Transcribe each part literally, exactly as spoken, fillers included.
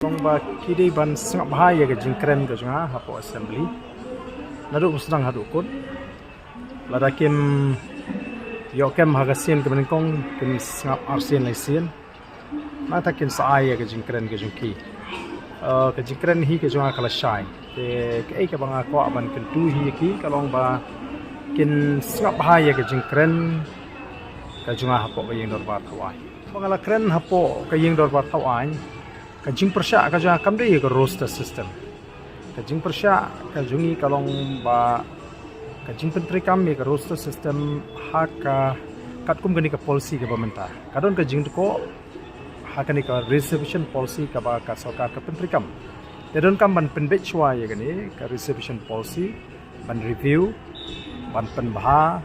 Long ba ki dei ban sngap bha ïa ka jingkren ka jong nga hapoh assembly. Naduh ba sdang haduh kut. Lada kim ïoh kem ha ka sien kaba nyngkong, kim sngap arsien laisien. Nangta kin sa ai ïa ka jingkren ka jong ki. Eh, ka jingkren hi ka jong nga ka la shai. Te kaei kaba nga kwah ban kyntu hi ïa ki ka long ba kin sngap bha ïa ka jingkren ka jong nga hapoh ka ïing dorbar thaw aiñ. Ba nga la kren hapoh ka ïing dorbar thaw aiñ, ka jingpyrshah ka jong nga kam dei ïa ka roster system. Ka jingpyrshah ka jong ngi ka long ba ka jingpyntreikam ïa ka roster system ha ka katkum kane ka policy kaba mynta. Ka don ka jingdkoh ha kane ka reservation policy kaba ka sorkar ka pyntreikam. Te donkam ban pynbeit shuwa ïa kane ka reservation policy, ban review, ban pynbha,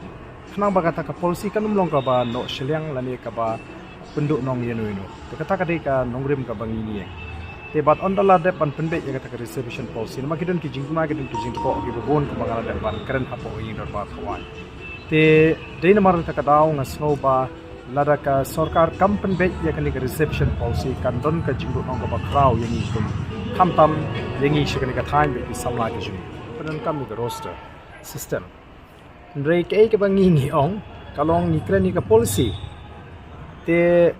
khnang ba kata ka policy kan ym long kaba noh shiliang lane kaba pynduhnong ïano ïano. Te kata ka dei ka nongrim kaba ngi ngi. Te bad ynda la dep ban pynbeit ïa kata ka reservation policy, namar ki don ki jingkuna, ki don ki jingdkoh kiba bun kaba nga la dep ban kren hapoh ïing dorbar thaw aiñ. Te dei namar kata ka daw nga sngew ba lada ka sorkar kam pynbeit ïa kane ka reservation policy kan don ka jingduhnong kaba khraw ïa ngi kum, khamtam ïa ngi sha kane ka thaiñ bad ki samla ki jong ngi. Pyndonkam ïa ka roster system. Hynrei kaei kaba ngi ngi ong, ka long ngi kren ïa ka policy. Te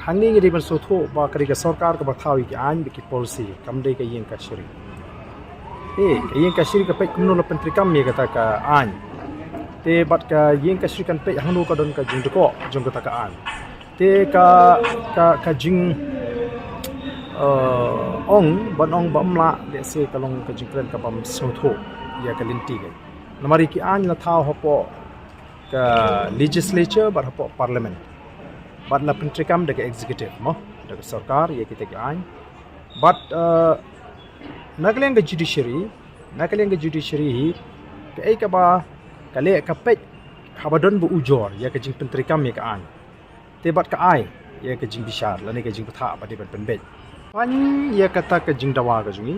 hangne ngi dei ban sngewthuh ba ka dei ka sorkar kaba thaw ïa ki aiñ bad ki policy, kam dei ka ïing kashari. Eh, ka ïing kashari ka peit kumno la pyntreikam ïa kata ka aiñ. Te bad ka ïing kashari kan peit hangno ka don ka jingdkoh jong kata ka aiñ. Te ka, ka, ka jing, eh, ong, ban ong ba ym lah, lehse ka long ka jingkren kabym sngewthuh ïa ka lynti ka. Namar ïa ki aiñ la thaw hapoh ka legislature bad hapoh parliament. Bad la pyntreikam da ka executive mo, da ka sorkar ïa kita ki aiñ. Bad, eh, na ka liang ka judiciary, na ka liang ka judiciary hi, kaei kaba ka leh ka peit haba don ba ujor ïa ka jingpyntreikam ïa ka aiñ. Te bad ka ai ïa ka jingbishar lane ka jingbthah ba dei ban pynbeit. Khlaiñ ïa kata ka jingdawa ka jong ngi,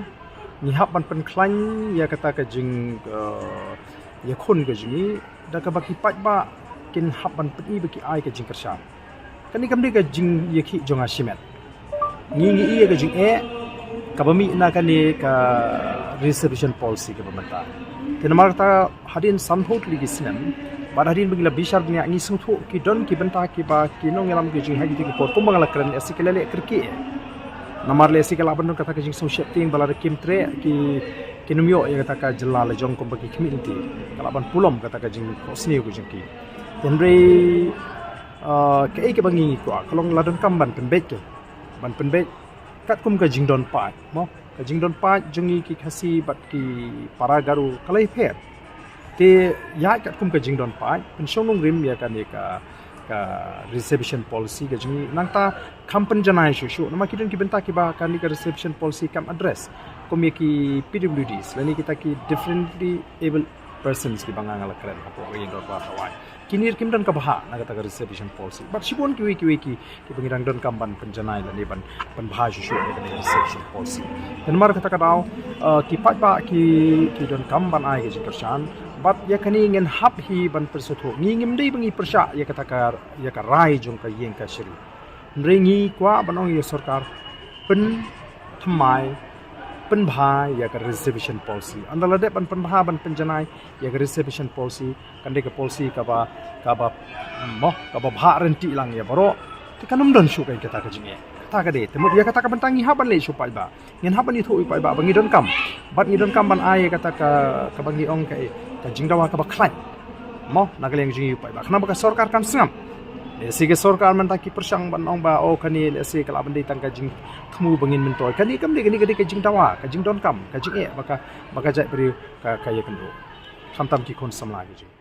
ngi hap ban pynkhlaiñ ïa kata ka jing, eh, ïakhun ka jong ngi da kaba ki paidbah kin hap ban pyni ba ki ai ka jingkyrshan. Kane kam dei ka jingïakhih jong nga shimet. Ngi ngi ïa ka jingeh kaba mih na kane ka reservation policy kaba mynta. Te namar kata hadien sanphew tylli ki snem bad hadien ba ngi la bishar bniah ngi sngewthuh ki don ki bynta kiba ki nongïalam ki jong ngi ha kito ki por kumba nga la kren, lehse ki la leh kyrkieh. Namar lehse ka lah ban don kata ka jingsngewsih tieng ba lada kim treh ki, kin ym ïoh ïa kata ka jylla la jong kumba ki khmih lynti. Ka lah ban pulom kata ka jingkohsniew ka jong ki. Hynrei, ah, kaei kaba ngi ngi kwah ka long la donkam ban pynbeit ka, ban pynbeit katkum ka jingdon paid mo. Ka jingdon paid jong ngi ki Khasi bad ki para Garo ka la ïapher. Te ïa katkum ka jingdon paid, pynshong nongrim ïa kane ka, ka reservation policy ka jong ngi, nangta kham pynjanai shuh shuh namar ki don ki bynta kiba kane ka reservation policy kam address, kum ïa ki P W Ds lane kita ki differently abled persons kiba nga nga la kren hapoh ka ïing dorbar thaw aiñ. Kine kim don ka bhah na kata ka reservation policy. Bad shibun kiwei kiwei ki, kiba ngi dang donkam ban pynjanai lane ban pynbha shuh shuh ïa kane ka reservation policy. Te namar kata ka daw, eh, ki paidbah ki, ki donkam ban ai ka jingkyrshan. Bad ïa kane ngin hap hi ban pynsngewthuh. Ngi ngim dei ba ngi pyrshah ïa kata ka, ïa ka rai jong ka ïing kashari. Hynrei ngi kwah ban ong ïa sorkar pynthymmai, pynbha ïa ka reservation policy. Ynda la dep ban pynbha ban pynjanai ïa ka reservation policy, kan dei ka policy kaba, kaba, mo, kaba bha ryntih lang ïa baroh. Te kan ym don shuh kaei kata ka jingeh. Kata ka dei, te mut ïa kata ka bynta ngi hap ban leh shuh paidbah. Ngin hap ban ïathuh ïa u paidbah ba ngi donkam. Bad ngi donkam ban ai ïa kata ka, kaba ngi ong ka, ka jingdawa kaba khlaiñ. Mo, na ka liang jong ngi u paidbah. Khnang ba ka sorkar kan sngap. Lehse ka sorkar mynta ki pyrshang ban ong ba, oh, kane lehse ka lah ban dei tang ka jingthmu ba ngin myntoi. Kane kam dei, kane ka dei ka jingdawa, ka jingdonkam, ka jingeh ba ka, ba ka jaitbynriew ka, ka ïakynduh. Khamtam ki khun samla ki jong ngi.